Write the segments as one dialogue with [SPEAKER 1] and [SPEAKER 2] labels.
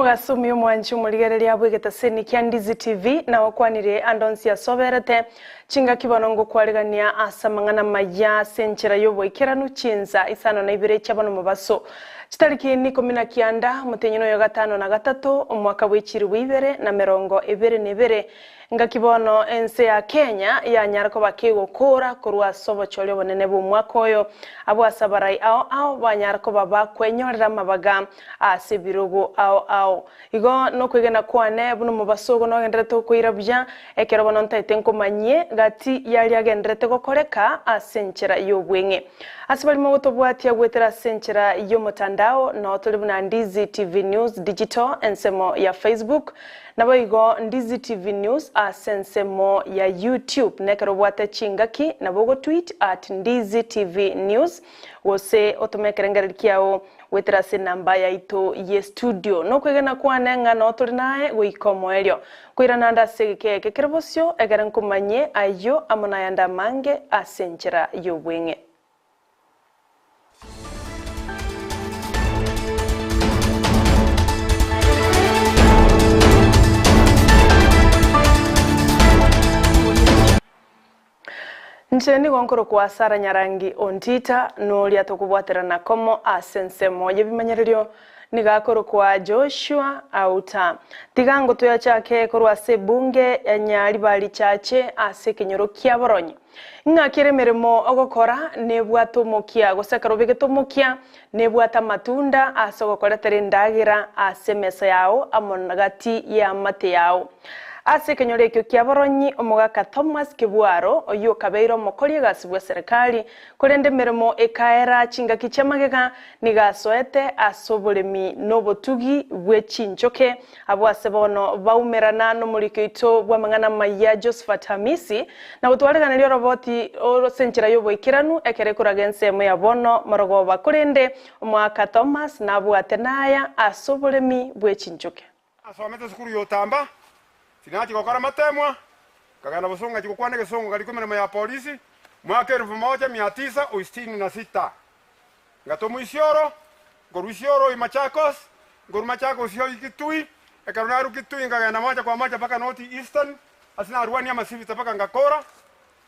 [SPEAKER 1] Omogaso omuya omwanchi omorigereria bw'egetaseni kia Ndizi TV nagokwanire ande onsi ase oberete, chingaki bono ngokwarigania ase amang'ana amaya ase enchera y'oboikeranu chinsa isano na ibere chia bono mobaso. Chitariki nikomi na kianda, omotenyi noyo gatano na gatato, omwaka bw'echiribu ibere na merongo ebere na ebere, Ngaki bono ense ya Kenya yanyara koba kegokoora korwa ase obochori obonene bw'omwaka oyo, abwo ase abarai ao ao banyara koba bakwenyorera amabaga ase ebirogo ao ao. Igo nokwegena kwane buna omobaso ogo nogendererete gokoira buya, ekero bono ntaete nkomanyie gati y'aria agendererete gokoreka ase enchera y'obweng'e. Ase baria mogotobwatia goetera ase enchera y'omotandao, noo tore buna Ndizi TV News Digital ensemo ya Facebook, Naboigo Ndizi TV News ase ensemo ya YouTube. Nekero obwate chingaki nabo ogotweet at Ndizi TV News gose otome ekerengererio kiao goetera ase enamba yaito ye studio. Nokwegena kwane ng'a noo tore naye goika omoerio. Koirana ande ase egeka eke kere bosio egere nkomanyie ayio amo nayande amange ase enchera y'obweng'e. Inche nigo nkorokwa Sara Nyarangi Ontita, noria tokobwaterana komo ase ensemo y'ebimanyererio Nigo akorokwa Joshua Auta. Tiga ngotoyachake korwa ase ebunge ya Nyaribari Chache ase ekenyoro kia Boronyi. Ng'aki ere emeremo ogokora nebwate omokia, gose ekero obegete omokia nebwate amatunda ase ogokoretera endagera ase emesa yao amo gati y'eamate yao. Ase ekenyoro ekio kia Boronyi, omogaka Thomas Kebwaro, oyio okabeire omokori egasi bw'eserekari, korende emeremo ekaera chingaki chi'amagega, Nigo asoete ase oboremi na obotugi bwe chinchoke, abwo ase bono baumerana nomoriki oito bw'amang'ana amayia Josephat Hamisi, na gotwareganeria oroboti ase enchera y'oboikeranu ekero ekoraga ensemo ya bono morogoba, korende omoaka Thomas nabwate naya ase oboremi bwe chinchoke.
[SPEAKER 2] Nasomete esukuru ya Otamba, tinachia gokora matemwa, nkagenda bosongo ngachia gokwana egesongo nkarikwa emeremo ya polisi, mwaka elfu moja mia tisa o sitini na sita. Ngatomwa Isiolo, nkorwa Isiolo oi Machakos, nkorwa Machakos oi Kitui, ekero narwa Kitui nkagenda moja kwa moja mpaka North Eastern, ase narwania amasivita mpaka ngakora.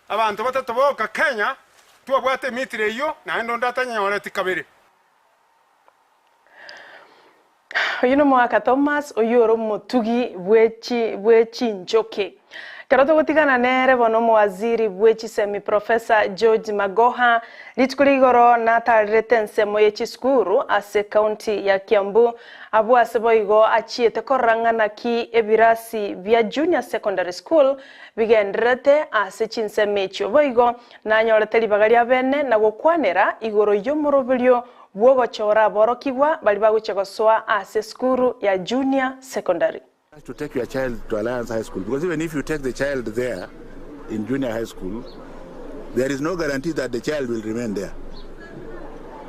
[SPEAKER 2] Abanto batato boka Kenya twabwate emitiri eyio, naende onde atanyenyoreti kabere.
[SPEAKER 1] Oyio nomoaka Thomas, oyio ore omotugi bwe chinchoki. Ekero togotigana nere bono omowaziri bwe chisemi Professor George Magoha, rituko ria igoro natarerete ensemo ye chisukuru ase county ya Kiambu, abwo ase boigo achiete korora ng'a naki ebirasi bia Junior Secondary School bigendererete ase chinsemo echio. Boigo nanyorete ribaga ria bene na gokwanera igoro y'omoroberio bw'ogochora aborokigwa baria bagochia gosoa ase esukuru ya Junior Secondary.
[SPEAKER 3] To take your child to Alliance High School because even if you take the child there in junior high school there is no guarantee that the child will remain there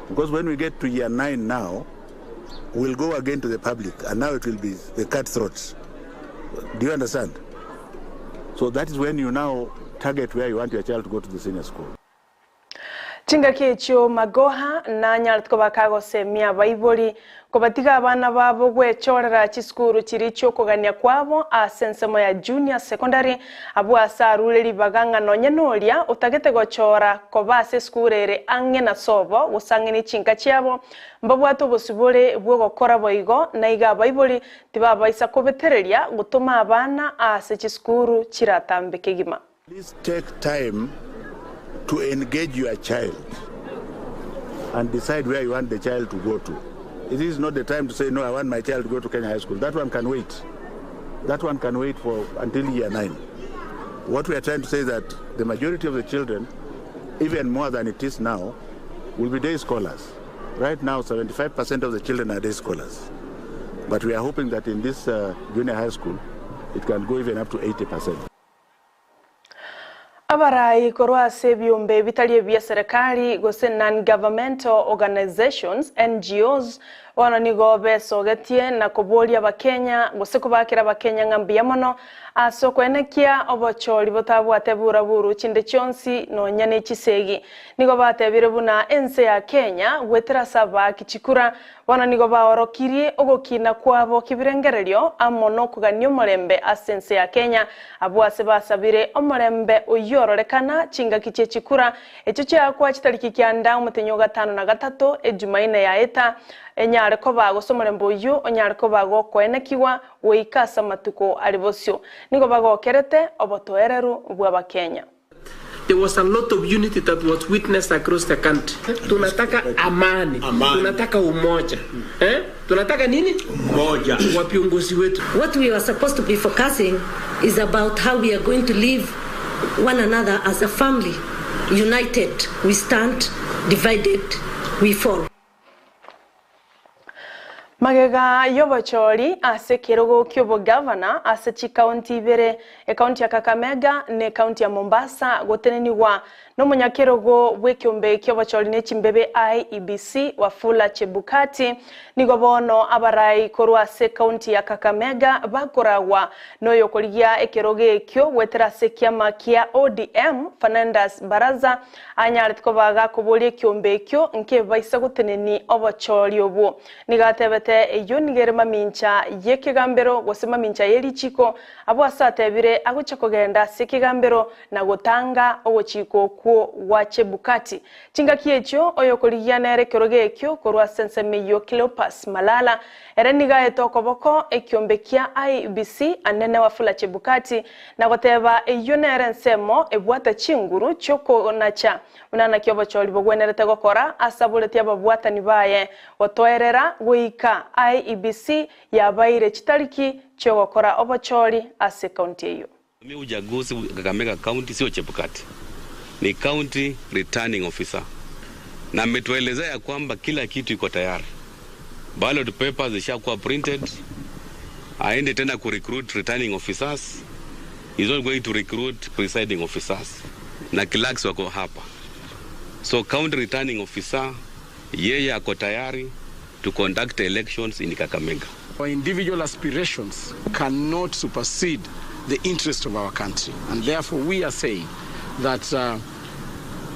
[SPEAKER 3] because when we get to year 9 now we'll go again to the public and now it will be the cutthroats do you understand so that is when you now target where you want your child to go to the senior school
[SPEAKER 1] Chingaki echio Magoha nanyarete koba kagosemia abaibori kobatiga abana babo gwechorera chisukuru chiria chi'okogania kwabo ase ensemo ya Junior Secondary, abwo ase arure ribaga ng'a nonye noria otagete gochora koba ase esukuru ere ang'e na sobo gose ang'e ne chinka chiabo mbabwate obosibore bw'ogokora boigo naiga abaibori tibabaisa kobetereria gotoma abana ase chisukuru chiratambe kegima.
[SPEAKER 3] Please take time to engage your child and decide where you want the child to go to. It is not the time to say, no, I want my child to go to Kenya High School. That one can wait. That one can wait for until year 9. What we are trying to say is that the majority of the children, even more than it is now, will be day scholars. Right now, 75% of the children are day scholars. But we are hoping that in this uh, junior high school, it can go even up to 80%.
[SPEAKER 1] Abarai korwa ase ebiombe bitari ebia serikali gose Non-Governmental Organisations, NGOs, Bono nigo besogetie na koboria Abakenya, gose kobakera Abakenya ng'a mbuya mono ase okoenekia obochori botabwate buraburu chinde chionsi nonya ne chisegi. Nigo batebire buna ense ya Kenya goetera ase abaaki chikura, bono nigo baorokirie ogokina kwabo kibirengererio amo nokogania omorembe ase ense ya Kenya. Abwo ase basabire omorembe oyio ororekana chingaki chie chikura Echio chiakwa chitariki kianda omotenyi o gatano na gatato, Ejumaine yaeta, enyare koba gose omorembe oyio onyare koba gokoenekigwa goika ase amatuko are bosio. Nigo bagokerete obotoereru bw'Abakenya.
[SPEAKER 4] There was a lot of unity that was witnessed across the country. Tunataka amani, tunataka umoja. Eh? Tunataka nini? Umoja. Wa viongozi wetu.
[SPEAKER 5] What we are supposed to be focusing is about how we are going to live one another as a family. United we stand, divided we fall.
[SPEAKER 1] Magega y'obochori ase ekerogo ki'obogavana ase chikaunti ibere, ekaunti ya Kakamega na ekaunti ya Mombasa gotenenigwa Nomonyakerogo bw'ekeombe ki'obochori ne chimbebe IEBC, Wafula Chebukati, nigo bono abarai korwa ase ekaunti ya Kakamega bakoragwa noyokorigia ekerogo ekio goetera ase ekiama kia ODM, Fernandas Baraza, anyarete koba gakoboria ekeombe ekio nkebaisa goteneni obochori obwo. Nigo atebete eyio nigo ere mamincha y'ekegambero gose mamincha ye richiko, abwo ase atebire agochia kogenda ase ekegambero na gotanga ogochika okwo gwa Chebukati. Chingaki echio oyokorigia nere ekerogo ekio korwa ase ensemo eyio Cleopas Malala, ere nigo aete okoboko ekiombe kia IEBC anene Wafula Chebukati, na goteba eyio nere ensemo ebwate chinguru chiokonacha buna naki obochori bogwenerete gokora ase aboreti ababwatani baye gotoerera goika IEBC yabaire chitariki chiogokora obochori ase ekaunti eyio.
[SPEAKER 6] Mi uchaguzi Kakamega County sio Chebukati, ni county returning officer, na ametuelezea ya kwamba kila kitu iko tayari, ballot papers zishakuwa printed, aende tena ku recruit returning officers. He's not going to recruit presiding officers na clerks wako hapa, so county returning officer yeye ako tayari to conduct elections in Kakamega.
[SPEAKER 7] Our individual aspirations cannot supersede the interest of our country. And therefore, we are saying that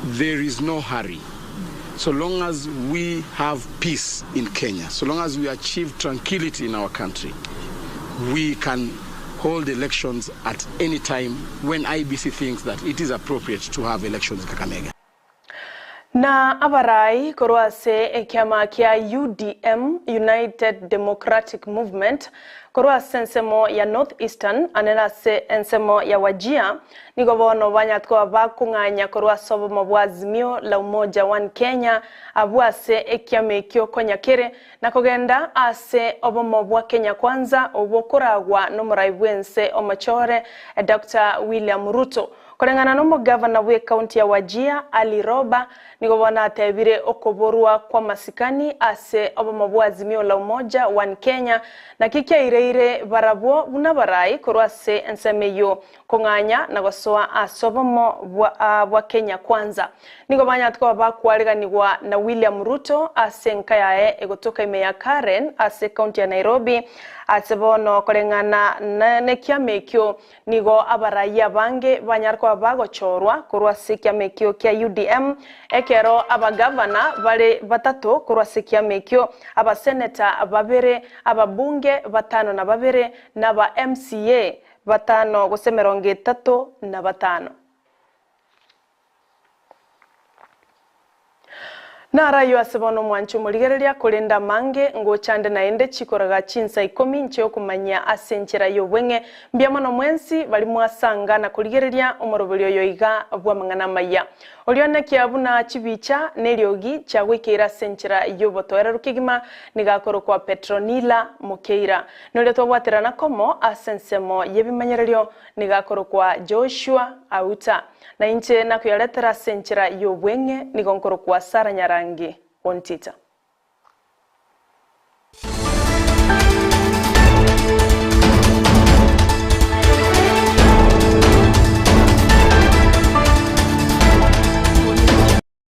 [SPEAKER 7] there is no hurry. So long as we have peace in Kenya, so long as we achieve tranquility in our country, we can hold elections at any time when IEBC thinks that it is appropriate to have elections in Kakamega.
[SPEAKER 1] Na abarai korwa ase ekiama kia UDM, United Democratic Movement, korwa ase ensemo ya North Eastern ane nase ensemo ya Wajir, nigo bono banyarete koba bakong'anya korwa ase obomo bwa Azimio la Umoja One Kenya abwo ase ekiama ekio konya kere na kogenda ase obomo bwa Kenya Kwanza obwo koragwa nomorai bwense omochore Doctor William Ruto. Koreng'ana nomogavana bw'ekaunti ya Wajir, Ali Roba, nigo bono atebire okoborwa kw'amasikani ase obomo bwa Azimio la Umoja One Kenya naki kiaireire barabwo buna abarai korwa ase ensemo eyio kong'anya na gosoa ase obomo bwa Kenya Kwanza. Nigo banyarete koba bakwariganigwa na William Ruto ase enka yaye egotoka ime ya Karen ase ekaunti ya Nairobi ase bono koreng'ana nekiama ekio Nigo abarai abange banyare koba bagochorwa korwa ase ekiama ekio kia UDM, ekero abagavana bare batato korwa ase ekiama ekio, abaseneta babere, ababunge batano na babere, na aba MCA batano gose 35. Naro ayio ase bono omwanche omorigereria, korende amange ngocha nde naende chikoraga chinsa ikomi inche okomanyia ase enchera y'obweng'e. Mbuya mono mwensi baria mwasanga na korigereria omoroberi oyo iga bw'amang'ana amaya. Oria onekia buna chibicha na eriogi chiagoikeire ase enchera y'obotoereru kegima nigo akorokwa Petronila Mokeira. Noria twabwaterana komo ase ensemo y'ebimanyererio nigo akorokwa Joshua Auta. Na inche nakoyaretera ase enchera y'obweng'e, nigo nkorokwa Sara Nyarangi Ontita.